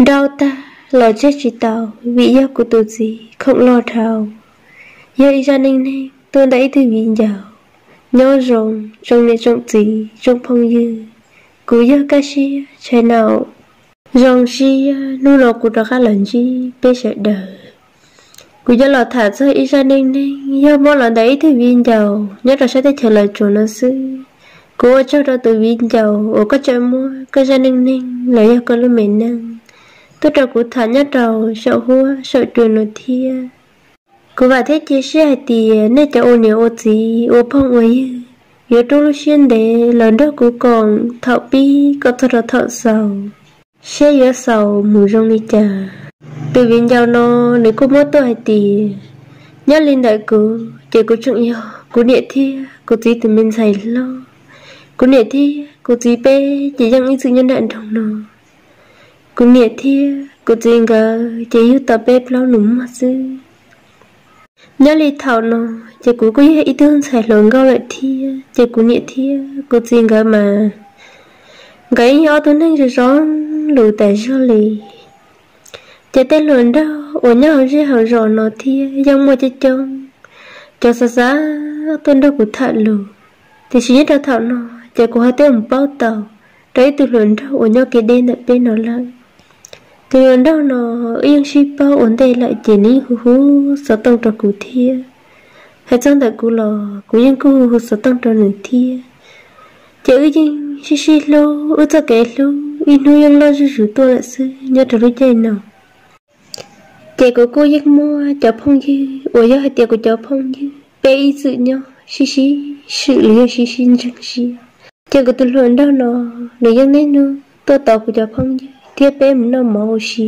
Nrauj tag los tseg tsis tau, vim yog kuv tus txiv khoom loj dhau, yog ib zaj neej neeg tuaj ntawm ib tug viv ncaus, nyob zoo, tsoom niam tsoom txiv tsoom phooj ywg, kuv yog Kaj Siab Tshai Naum. Zoo siab hnub no kuv rov qab los ntsib peb sawv daws. Kuv yuav los tham txog ib zaj neej neeg yog muab los ntawm ib tug viv ncaus nyob rau sab teb chaws Los Tsuas no xwb. Kuv ua tsaug rau tus viv ncaus uas koj tseem muab koj zaj neej neeg los yog koj lub me neej tuaj rau kuv tham nyob rau saum huab saum cua no thiab. Kuv vam thiab cia siab hais tias nej cov ua niam ua txiv ua phooj ua ywg yuav rub lub siab ntev los nrog kuv koom thaum pib kom txog rau thaum xaus, seb yuav xaus mus zoo li cas. Tus viv ncaus no nws kuj muab tuaj hais tias, nyob li ntawm kuv ces kuv tseem yog kuv niam thiab kuv txiv tus me ntxhais hlob. Kuv niam thiab kuv txiv peb ces yeej ib txwm nyob nram nroog no. Kuv niam thiab kuv txiv nkawd ces yug tau peb plaub nus muag xwb. Nyob li thaum no ces kuv kuj yog ib tug ntxhais hluas nkauj lawm thiab, ces kuv niam thiab kuv txiv nkawd mas nkawd yeej yog ob tug neeg zoo zoo lus tas zog li. Ces tej hluas nraug uas nyob hauv zej hauv zos no thiab yeej muaj coob coob cov xav xav tuaj nrog kuv tham lus, tiam sis nyob rau thaum no ces kuv ho twb mus paub tau rau ib tug hluas nraug uas nyob kev deb ntawm peb no lawm. Tus hluas nraug no wb yeej sib paub ua ntej lawm ces nws yeej hu hu xov tooj rau kuv thiab. Hais txog ntawm kuv los kuv yeej kuj hu hu xov tooj rau nws thiab. Ces wb yeej sib sib hlub, wb txoj kev hlub ib hnub yeej loj zuj zus tuaj lawm xwb nyob rau lub caij no. Ces kuv kuj yeej muaj cov phooj ywg uas yog hais tias kuv cov phooj ywg peb ib txwm nyob sib sib swm los yog sib sib ntseeg siab. Ces kuv tus hluas nraug no nws yeej niaj hnub tuaj tos kuv cov phooj ywg thiab peb mus noj mov ua si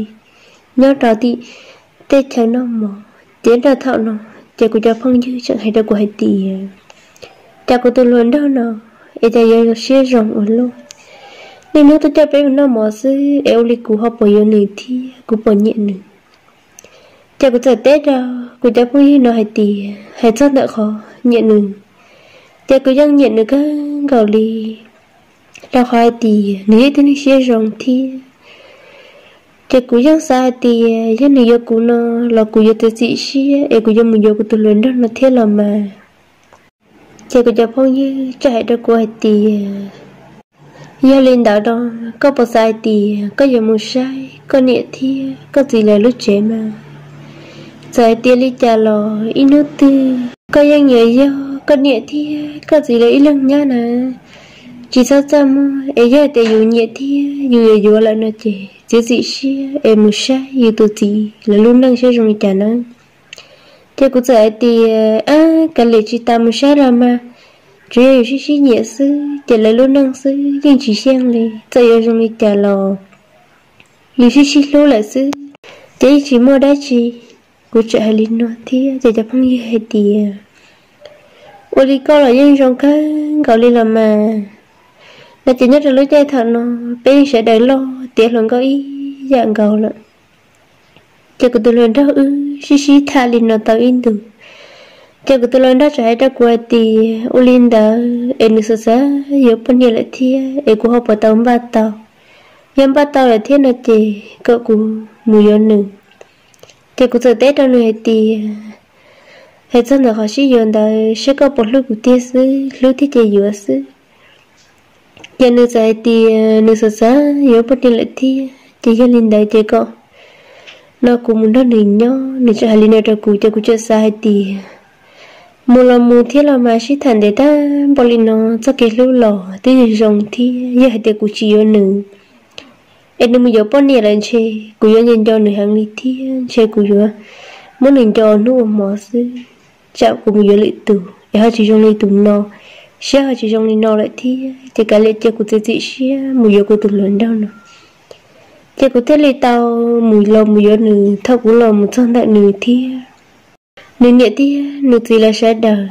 nyob rau tim tej chaw noj mov. Ces nyob rau thaum no ces kuv cov phooj ywg tseem hais rau kuv hais tias, cas kuv tus hluas nraug no es cas yuav siab zoo ua luaj, niaj hnub tuaj coj peb mus noj mov xwb es ua li kuv ho puas yuav nws thiab kuv puas nyiam nws. Ces kuv txawm teb rau kuv cov phooj ywg no hais tias, hais txog ntawm qhov nyiam nws, ces kuv yeej nyiam nws kawg nkaus li, rau qhov hais tias nws yog ib tug neeg siab zoo thiab. Ces kuv yeej xav hais tias yog nws yuav kuv no los kuv yuav txiav txim siab es kuv yuav mus yuav kuv tus hluas nraug no thiab los mas. Ces kuv cov phooj ywg txawm hais rau kuv hais tias, yog li ntawd no, koj puas xav hais tias koj yuav mus saib koj niam thiab koj txiv lawv lub tsev mas? Txawm hais tias li cas los ib hnub twg koj yeej yuav yog koj niam thiab koj txiv lawv ib leeg nyab na. Tsis txhob txaj muag, es yog tias yus nyiam thiab yus yuav yuav lawm no ces txiav txim siab es mus saib yus tus txiv lawv lub neej saib zoo li cas na. Ces kuv txawm hais tias, ab, kav liam tsis tas mus saib los mas, tsuas yog yus sib sib nyiam xwb ces lawv lub neej xwb yeej tsis xyeej li, txawm yuav zoo li cas los yus sib sib hlub lawm xwb ces yeej tsis muaj dab tsi. Kuv txawm hais li no thiab ces cov phooj ywg hais tias, ua li koj los yeej zoo kawg nkaus li los mas. No ces nyob rau lub caij thaum no peb yeej sawv daws loj tiav hluas nkauj ib yam nkaus lawm. Ces kuv tus hluas nraug wb sib sib tham li no tau ib ntus, ces kuv tus hluas nraug txawm hais rau kuv hais tias ua li ntawd es nws xav xav yuav poj niam lawm thiab es kuv ho puas tau npaj tau. Yog npaj tau lawm thiab no ces kom kuv mus yuav nws. Ces kuv txawm teb rau nws hais tias, hais txog ntawm qhov sib yuav ntawd seb koj puas hlub kuv tiag xwb, hlub thiab ces yuav xwb. Ces nws txawm hais tias nws xav xav yuav poj niam lawm thiab ces yog li ntawd ces kom no kuv mus nrog nws nyob. Nws txawm hais li no rau kuv ces kuv txawm xav hais tias mus los mus thiab los mas sib tham ntev tag npaum li no, txoj kev hlub los twb zoo thiab, yog hais tias kuv tsis yuav nws es nws mus yuav poj niam lawm ntshe kuv yuav nco nco nws heev li thiab ntshe kuv yuav muab nws nco hnub ua hmo xwb. Tsam kuv mus yuav lwm tus es ho tsis zoo li tus no, siab ho tsis zoo li no lawm thiab ces kav liam cia kuv txiav txim siab mus yuav kuv tus hluas nraug no. Ces kuv thiaj li tau mus los mus yuav nws. Thaum kuv los mus txog ntawm nws thiab nws niam thiab nws txiv lawv sawv daws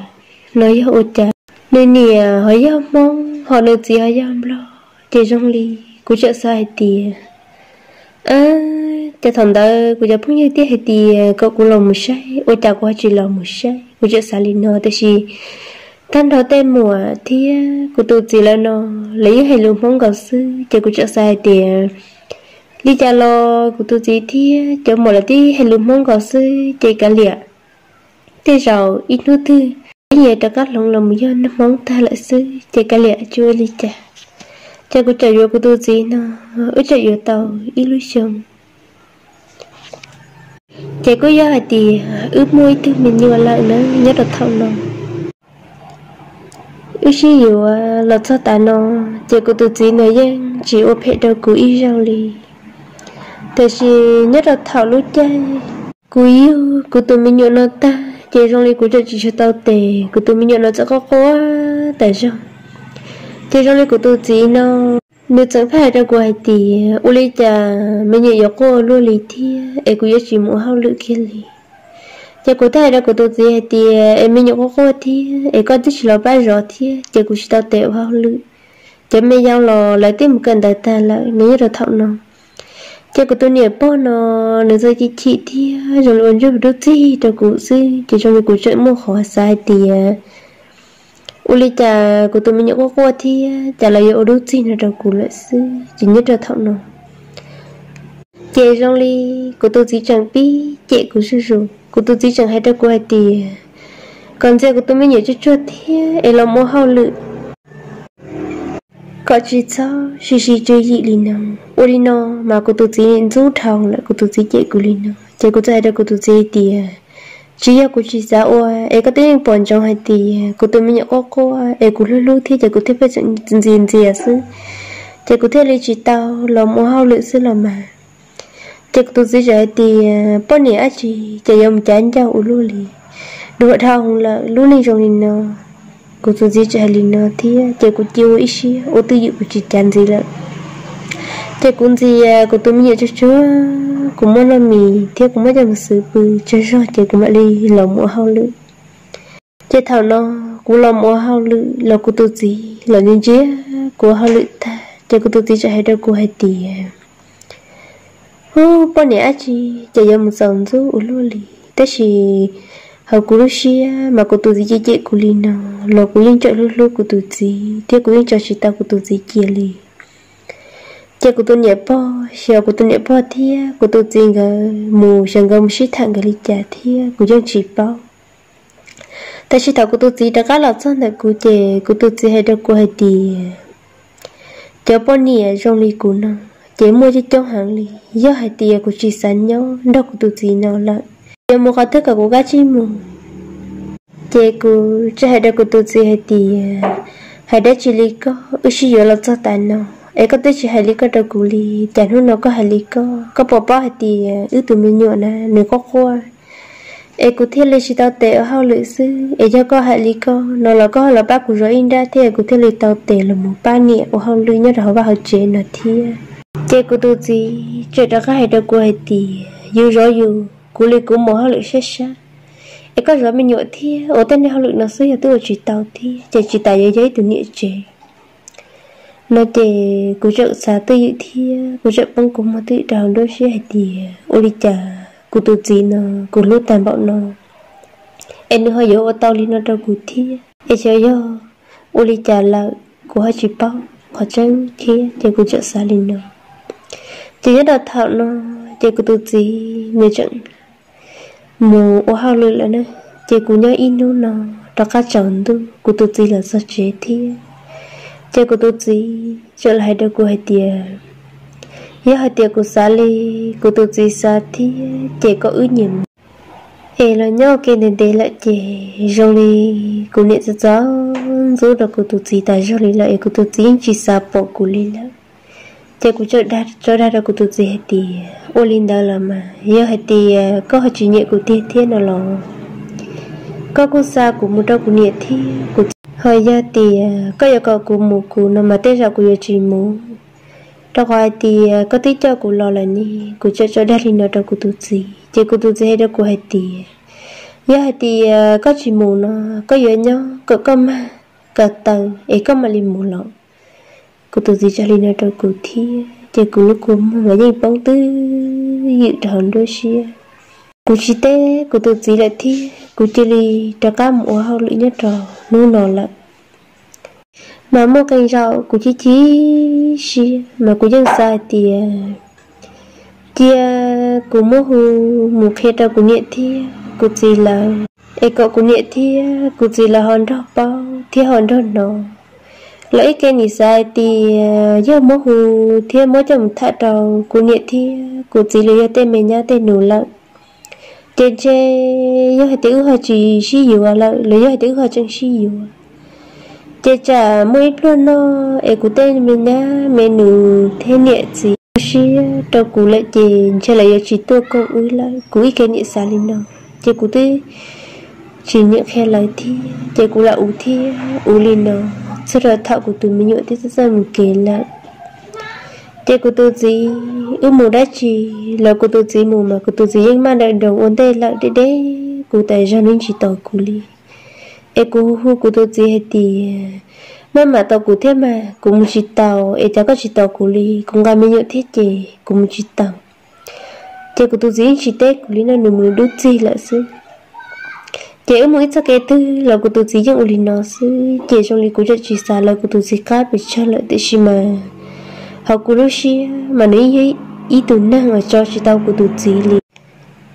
no yog ua cas, nws niam ho yog Hmoob ho nws txiv ho yog Nplog ces zoo li kuv txawm xav hais tias, ab, ces thaum ntawd kuv cov phooj ywg thiaj hais tias kom kuv los mus saib, ua cas kuv ho tsis los mus saib. Kuv txawm xav li no tiam sis tag nrho tej muam thiab kuv tus txiv lawv no lawv yeej hais lus Hmoob nkaus xwb ces kuv txawm xav hais tias Li cas los kuv tus txiv thiab cov muam lawv twb hais lus Hmoob nkaus xwb ces kav liam, tej zaum ib hnub twg peb yeej rov qab hloov los mus yog neeg Hmoob tag lawm xwb ces kav liam tsis ua li cas. Ces kuv txawm yuav kuv tus txiv no, wb txawm yuav tau ib lub xyoo. Ces kuj yog hais tias wb muaj ib tug me nyuam lawm na, nyob rau thaum no wb sib yuav los txog tav no, ces kuv tus txiv no yeej tsis ua phem rau kuv ib zaug li. Tiam sis nyob rau thaum lub caij kuv yug kuv tus me nyuam no tag ces zoo li kuv tseem tsis tshua tau tes, kuv tus me nyuam no txawm quaj quaj tas zog. Ces zoo li kuv tus txiv no nws txawm hais rau kuv hais tias, ua li cas me nyuam yuav quaj luaj li thiab es kuv yuav tsis mus ua hauj lwm kiag li. Ces kuv thiaj hais rau kuv tus txiv hais tias, es me nyuam quaj quaj thiab es koj twb tsis los pab zov thiab ces kuv tsis tau tes ua hauj lwm. Cov me yau los lawv twb mus kawm ntawv tag lawm no nyob rau thaum no. Ces kuv tus niam pog no nws txawm chim chim thiab zoo li ua ntsuj plig dub txig rau kuv xwb, ces zoo li kuv tseem muaj qhov xav hais tias, ua li cas kuv tus me nyuam quaj quaj thiab cas lawv yuav ua dub txig no rau kuv lawm xwb, ces nyob rau thaum no ces zoo li kuv tus txiv tseem pib cem kuv zuj zus. Kuv tus txiv tseem hais rau kuv hais tias, kom ntxias kuv tus me nyuam tsuag tsuag thiab es los ua hauj lwm, kom tsis txhob sib sib tswv yim li no. Ua li no mas kuv tus txiv ntxub dhau lawm, kuv tus txiv cem kuv li no. Ces kuv txawm hais rau kuv tus txiv tias, tsis yog kuv tsis xav ua, es koj twb yeej pom ntsoov hais tias kuv tus me nyuam quaj quaj es kuv hlub hlub thiab ces kuv thiaj pheej tseem ntxias ntxias xwb, ces kuv thiaj li tsis tau los ua hauj lwm xwb los mas. Ces kuv tus txiv tseem hais tias, poj niam dab tsi ces yuav mus cav ncauj ua luaj li, dhuav dhau hwv lawm lub neej zoo li no. Kuv tus txiv tseem hais li no thiab ces kuv cia ua ib siab ua twj ywm kuv tsis cav ntxiv lawm. Ces kuv ntxias kuv tus me nyuam tsuag tsuag, kuv muab noj mis thiab kuv muab coj mus xwb pw tsaug zog ces kuv mam li los ua hauj lwm. Ces thaum no kuv los ua hauj lwm los kuv tus txiv los ntsia ntsia kuv ua hauj lwm tag ces kuv tus txiv tseem hais rau kuv hais tias, ub, poj niam dab tsi ces yuav mus txaus ntxub ua luaj li. Tab sis hauv kuv lub siab mas kuv tus txiv cem cem kuv li no los kuv yeej tseem hlub hlub kuv tus txiv thiab kuv yeej tso tsis tau kuv tus txiv cia li. Ces kuv tus niam pog, xyov kuv tus niam pog thiab kuv tus txiv nkawd mus, xyov nkawd mus sib tham nkawd li cas thiab kuv yeej tsis paub. Tab sis thaum kuv tus txiv rov qab los txog ntawm kuv ces kuv tus txiv hais rau kuv hais tias, cov poj niam zoo li kuv no ces muaj coob coob heev li. Yog hais tias kuv tsis xav nyob nrog kuv tus txiv no lawm, yuav mus qhov twg kom kuv kav tsij mus. Ces kuv tseem hais rau kuv tus txiv hais tias, hais dab tsi li koj, wb sib yuav los txog tav no es koj twb tsis hais li koj rau kuv li, cas hnub no koj hais li koj? Koj puas paub hais tias wb tus me nyuam na nws quaj quaj es kuv thiaj li tsis tau tes ua hauj lwm xwb, es yog koj hais li koj no los koj los pab kuv zov ib nrab thiab kuv thiaj li tau tes los mus pab niam ua hauj lwm nyob rau hauv vaj hauv tsev no thiab. Ces kuv tus txiv tseem rov qab hais rau kuv hais tias, yus zov yus, kuv li kuv mus hauj lwm sab sab, es koj zov me nyuam thiab ua tej niag hauj lwm no xwb yog twb ua tsis tau thiab ces tsis tas yuav yog ib tug niam tsev no. Ces kuv tseem xav twj ywm thiab kuv tseem poob kua muag twj ywm rau hauv nruab siab hais tias, ua li cas kuv tus txiv no kuv hlub tag npaum no es nws ho yuav ua tau li no rau kuv thiab, es xyov yog ua li cas lawm kuv ho tsis paub qhov tseeb thiab. Ces kuv tseem xav li no. Ces nyob rau thaum no ces kuv tus txiv nws tseem mus ua hauj lwm lawm na. Ces kuv nyob ib hnub no rov qab tsaus ntuj kuv tus txiv los txog tsev thiab. Ces kuv tus txiv tseem los hais rau kuv hais tias, yog hais tias kuv xav li kuv tus txiv xav thiab ces kom wb nyias mus. Es los nyob ua ke ntev ntev lawm ces zoo li kuv niam txom txom ntxub rau kuv tus txiv tas zog li lawm es kuv tus txiv yeej tsis xav pom kuv li lawm. Ces kuv tseem tso dag rau kuv tus txiv hais tias, ua li ntawd los mas yog hais tias koj ho tsis nyiam kuv tiag thiab no los koj kuj xa kuv mus rau kuv niam thiab kuv txiv. Ho yog tias koj yuav kom kuv mus kuv no mas tej zaum kuv yuav tsis mus, rau qhov hais tias koj twb coj kuv los lawm ne. Kuv tseem tso dag li no rau kuv tus txiv ces kuv tus txiv hais rau kuv hais tias, yog hais tias koj tsis mus no, koj yuav nyob kom koj mag ko taw es koj mam li mus los. Kuv tus txiv tso li no rau kuv thiab ces kuv lub kua muag mas yeej poob twj ywm rau hauv nruab siab. Kuv tsis teb kuv tus txiv lawm thiab kuv cia li rov qab mus ua hauj lwm nyob rau hnub no lawm. Mas muaj qee zaum kuv chim chim siab mas kuv yeej xav hais tias Cia kuv muab hu mus qhia rau kuv niam thiab kuv txiv lawv, es kom kuv niam thiab kuv txiv lawv ho nrog paub thiab ho nrog hnov. Los ib ke nim xav hais tias yog muab hu thiab muab coj mus tham rau kuv niam thiab kuv txiv los yog tej me nyab tej nus lawm, ces ntshe yog hais tias wb ho tsis sib yuav lawm los yog hais tias wb ho tseem sib yuav, ces tsam muaj ib pluag no es kuv tej me nyab me nus thiab niam txiv tu siab rau kuv lawm ces ntshe lawv yuav tsis tuaj koom wb lawm. Kuv ib ke niam xav li no, ces kuv twb tsis niam qhia lawv thiab, ces kuv lam ua thiab ua li no txog rau thaum kuv tus me nyuam twb txawj txawj mus kev lawm. Ces kuv tus txiv wb mus dab tsi los kuv tus txiv mus mas kuv tus txiv yeej maj nrawm nroos ua ntej lawm, deb deb kuv tas zog nws tsis tos kuv li. Es kuv hu hu kuv tus txiv hais tias, maj mam tos kuv thiab mas kuv mus tsis taus, es cas koj tsis tos kuv li? Kuv nqa me nyuam thiab ces kuv mus tsis taus. Ces kuv tus txiv yeej tsis teb kuv li no, nws mus dub txig lawm xwb. Ces wb mus ib txoj kev twg los kuv tus txiv yeej ua li no xwb, ces zoo li kuv tseem tsis xav lawv kuv tus txiv qab pes tsawg lawm, tiam sis mas hauv kuv lub siab mas nws yeej yog ib tug neeg uas tso tsis tau kuv tus txiv li.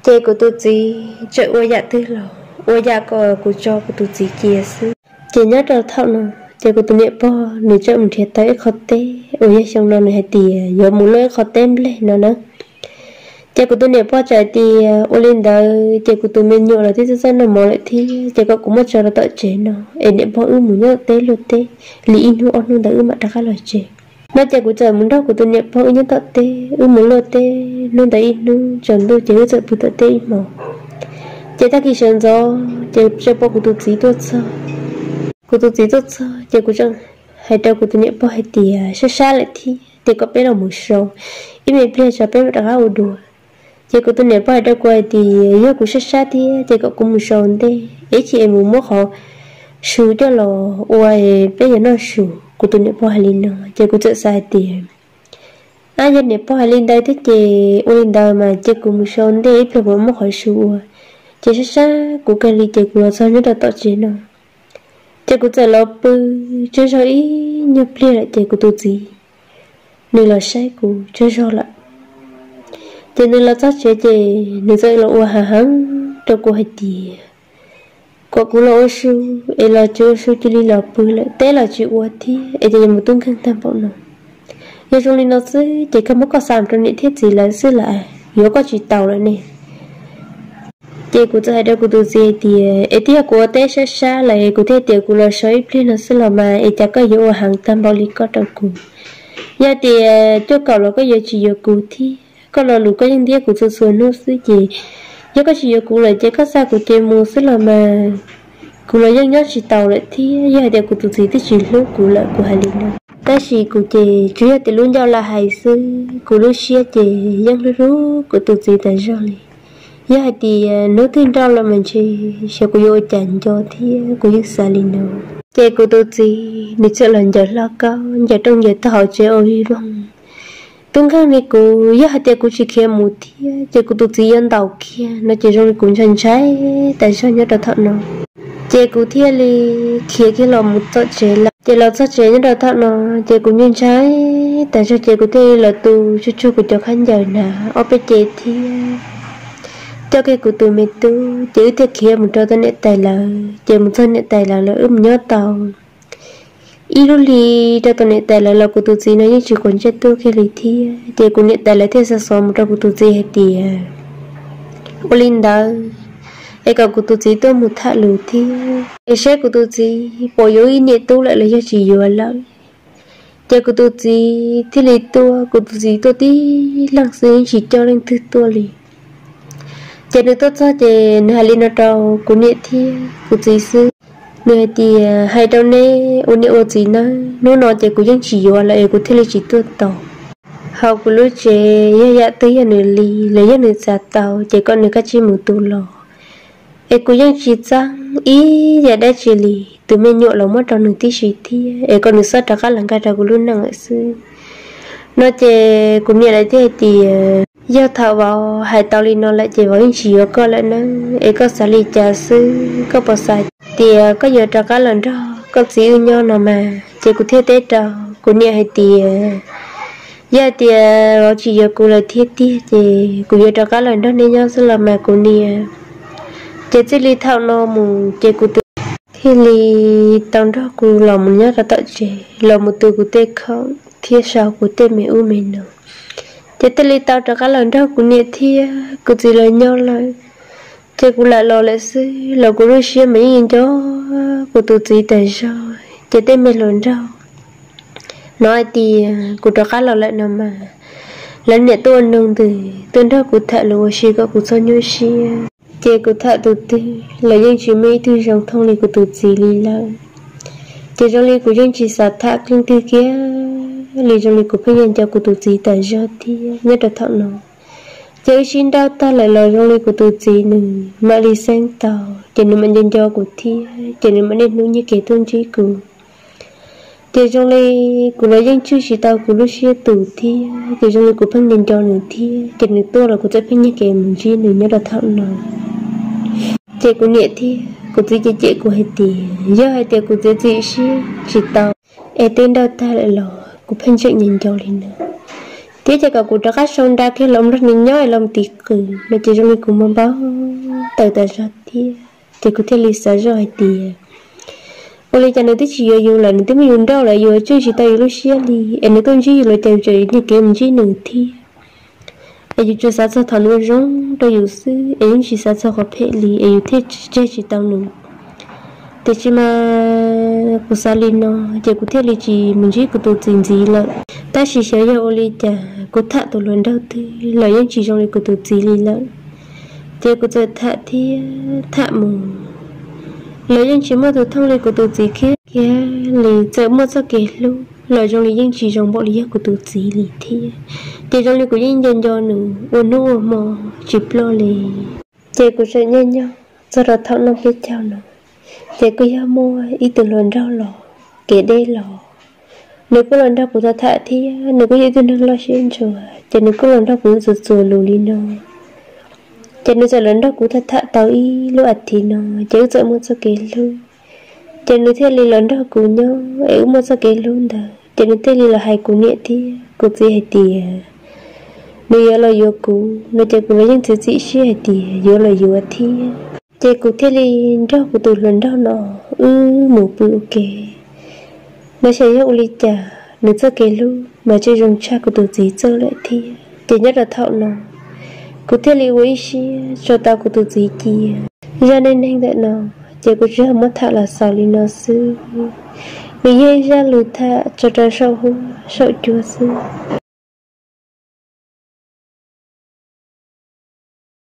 Ces kuv tus txiv tseem ua yam twg los ua yam kom kuv tso kuv tus txiv cia xwb. Ces nyob rau thaum no, ces kuv tus niam pog nws tseem mus nrhiav tau ib qho teb uas yog xyoo no nws hais tias yuav mus luaj ib qho teb nplej no na. Ces kuv tus niam pog txawm hais tias ua li ntawd ces kuv tus me nyuam los twb txawj txawj noj mov lawm thiab, ces kom kuv muab tso rau tom tsev no es niam pog wb mus nyob teb luaj teb li ib hnub ob hnub ntawd wb mam rov qab los tsev. No ces kuv txawm mus nrog kuv tus niam pog wb nyob tom teb, wb mus luaj teb hnub ntawd ib hnub tsaus ntuj ces wb txawm pw tom teb ib hmos. Ces tag kis sawv ntxov ces tseem pom kuv tus txiv tuaj txog. Kuv tus txiv tuaj txog ces kuv tseem hais rau kuv tus niam pog hais tias sab sab lawm thiab, ces kom peb los mus so ib me pliag tso peb mam rov qab ua dua. Ces kuv tus niam pog hais rau kuv hais tias yog kuv sab sab thiab ces kom kuv mus so ntej, ib chim es mus muab qhov su coj los ua peb yuav noj su. Kuv tus niam pog hais li no ces kuv txawm xav hais tias, ab, yog niam pog hais li ntawd thiab ces ua li ntawd mas ces kuv mus so ntej ib pliag kuv muab qhov su ua, ces sab sab kuv kawg li ces kuv los txog nyob rau tom tsev no. Ces kuv txawm los pw tsaug zog ib nyuag pliag lawm ces kuv tus txiv nws los saib kuv tsaug zog lawm. Ces nws los txog tsev ces nws txawm los ua hav heev rau kuv hais tias kom kuv los ua su, es los tsis ua su cia li los pw lawm, teb los tsis ua thiab es ces yuav mus tub nkeeg tag npaum no. Yog zoo li no xwb ces koj muab koj xa mus rau niam thiab txiv lawv xwb lawm, yuav koj tsis taus lawm ne. Ces kuv txawm hais rau kuv tus txiv hais tias es twb yog kuv ua teb sab sab lawm es kuv thiaj tias kuv los so ib pliag no xwb los mas es cas koj yuav ua heev tag npaum li koj rau kuv. Yog tias cuaj kaum los koj yuav tsis yuav kuv thiab, koj lo lus koj yeej ntiab kuv txhua txhua hnub xwb ces yog koj tsis yuav kuv lawm ces koj xa kuv ces mus xwb los mas kuv los yeej nyob tsis taus lawm thiab. Yog hais tias kuv tus txiv twb tsis hlub kuv lawm, kuv hais li no. Tab sis kuv ces tsuas yog tias lub ncauj lam hais xwb, kuv lub siab ces yeej hlub hlub kuv tus txiv tas zog li. Yog hais tias hnub twg nrauj los mas ntshe xyov kuv yuav ua cas nco thiab, kuv yeej xav li no. Ces kuv tus txiv nws txawm los ncaws hlo kaub, ncaws rooj ncaws tog hauv tsev ua vij voog. Tub nkeeg li kuv, yog hais tias kuv tsis khiav mus thiab ces kuv tus txiv yuav ntaus kiag no ces zoo li kuv ntshai ntshai tas zog nyob rau thaum no. Ces kuv thiaj li khiav kiag los mus txog tsev lawm. Ces los txog tsev nyob rau thaum no ces kuv ntshai ntshai tas zog ces kuv thiaj li los tu tsuag tsuag kuv cov khaub ncaws hnav ob peb cev thiab coj kiag kuv tus me tub ces wb thiaj khiav mus rau tom niam tais lawv. Ces mus txog niam tais lawv lawm wb mus nyob tau ib lub hli rau tom niam tais lawv los kuv tus txiv no yeej tsis quav ntsej tuaj kiag li thiab. Ces kuv niam tais lawv thiaj xa xov mus rau kuv tus txiv hais tias ua li ntawd es kom kuv tus txiv tuaj mus tham lus thiab es seb kuv tus txiv puas yuav ib niam tub lawm los yog tsis yuav lawm. Ces kuv tus txiv thiaj li tuaj, kuv tus txiv tuaj tib leeg xwb yeej tsis coj leej twg tuaj li. Ces nws tuaj txog ces nws hais li no rau kuv niam thiab kuv txiv xwb. Nws hais tias hais rau neb ua niam ua txiv nawb, hnub no ces kuv yeej tsis yuav lawm es kuv thiaj li tsis tuaj tos. Hauv kuv lub tsev yog yam twg yog nws li los yog nws txav tau ces kom nws kav tsij mus tu los, es kuv yeej tsis txeeb ib yam dab tsi li. Tus me nyuam los muab rau nws tib si thiab es kom nws txhob rov qab los nkag rau kuv lub neej lawm xwb. No ces kuv niam lawv thiaj hais tias yog thaum vauv hais tau li no lawm ces vauv yeej tsis yuav koj lawm na, es koj xav li cas xwb, koj puas xav tias koj yuav rov qab los nrog koj txiv wb nyob no mas? Ces kuv thiaj teb rau kuv niam hais tias Yog hais tias vauv tsis yuav kuv lawm thiab tiag ces kuv yuav rov qab los nrog nej nyob xwb los mas kuv niam. Ces txij li thaum no mus ces kuv tus thiaj li tau nrog kuv los mus nyob rau tom tsev los mus tu kuv tej khoom thiab sau kuv tej me ub me no. Ces thiaj li tau rov qab los nrog kuv niam thiab kuv txiv lawv nyob lawm. Ces kuv lam los lawm xwb los kuv lub siab mas yeej nco kuv tus txiv tas zog. Ces tej me hluas nraug hnov hais tias kuv rov qab los lawm no mas lawv niam tuaj ua nug ntws tuaj nrog kuv tham lus ua si kom kuv txhob nyuaj siab. Ces kuv tham tus twg los yeej tsis muaj ib tug zoo thooj li kuv tus txiv li lawm. Ces zoo li kuv yeej tsis xav tham leej twg kiag li, zoo li kuv pheej nco nco kuv tus txiv tas zog thiab nyob rau thaum no. Ces wb sib nrauj tag lawm los zoo li kuv tus txiv nws mam li xeeb tau, ces nws mam nco nco kuv thiab ces nws mam niaj hnub nyiag kev tuaj ntsib kuv. Ces zoo li kuv los yeej tswj tsis tau kuv lub siab tus thiab ces zoo li kuv pheej nco nco nws thiab ces nws tuaj los kuv txawm pheej nyiag kev mus ntsib nws nyob rau thaum no. Ces kuv niam thiab kuv txiv cem cem kuv hais tias yog hais tias kuv txiav txim siab tsis tau es twb nrauj tag lawm los kuv pheej tseem nco nco li no. Thiab ces kom kuv rov qab sau nra kiag los nrog nws nyob es los tiv qws no ces zoo li kuv muaj npau taws tas zog thiab. Ces kuv thiaj li xav zoj hais tias ua li cas nws twb tsis yuav yus lawm, nws twb muab yus nrauj lawm, yus tswj tsis tau yus lub siab li, es nws tuaj ntsib yus los cas yus tseem yuav nyiag kev mus ntsib nws thiab. Es yus tsuas xav txog thaum nws ua zoo rau yus xwb es yeej tsis xav txog qhov phem li es yus thiaj tseg tsis tau nws. Tiam sis mas kuv xav li no ces kuv thiaj li tsis mus ntsib kuv tus txiv ntxiv lawm. Tab sis xyov yog ua li cas kuv tham tus hluas nraug twg los yeej tsis zoo li kuv tus txiv li lawm. Ces kuv txawm tham thiab tham mus los yeej tsis muaj tus thooj li kuv tus txiv kiag kiag li, txawm muaj txoj kev hlub los zoo li yeej tsis zoo npaum li yog kuv tus txiv li thiab. Ces zoo li kuv yeej nco nco nws ua hnub ua hmo tsis ploj li. Ces kuv tseem nyob nyob txog rau thaum noj peb caug no, ces kuj yog muaj ib tug hluas nraug los kev deb los, nws kuj los nrog kuv tham tham thiab nws kuj yog ib tug neeg loj siab ntsws ces nws kuj los nrog kuv txuas txuas lus li no. Ces nws txawm los nrog kuv tham tham tau ib lub as thiv no, ces wb txawm muaj txoj kev hlub. Ces nws thiaj li los nrog kuv nyob es wb muaj txoj kev hlub ntawd ces nws thiaj li los hais kuv niam thiab kuv txiv hais tias nws yuav los yuav kuv no, ces kuv los yeej txiav txim siab hais tias yuav los yuav thiab. Ces kuv thiaj li nrog kuv tus hluas nraug no wb mus pw ua ke. Mas xyov yog ua li cas nws txoj kev hlub mas tseem zoo tshaj kuv tus txiv txoj lawm thiab. Ces nyob rau thaum no kuv thiaj li ua ib siab tso tau kuv tus txiv cia. Zaj neej neeg ntawm no ces kuv tsuas yog muab tham los xaus li no xwb. Nws yog ib zaj lus tham tso rau saum huab saum cua xwb.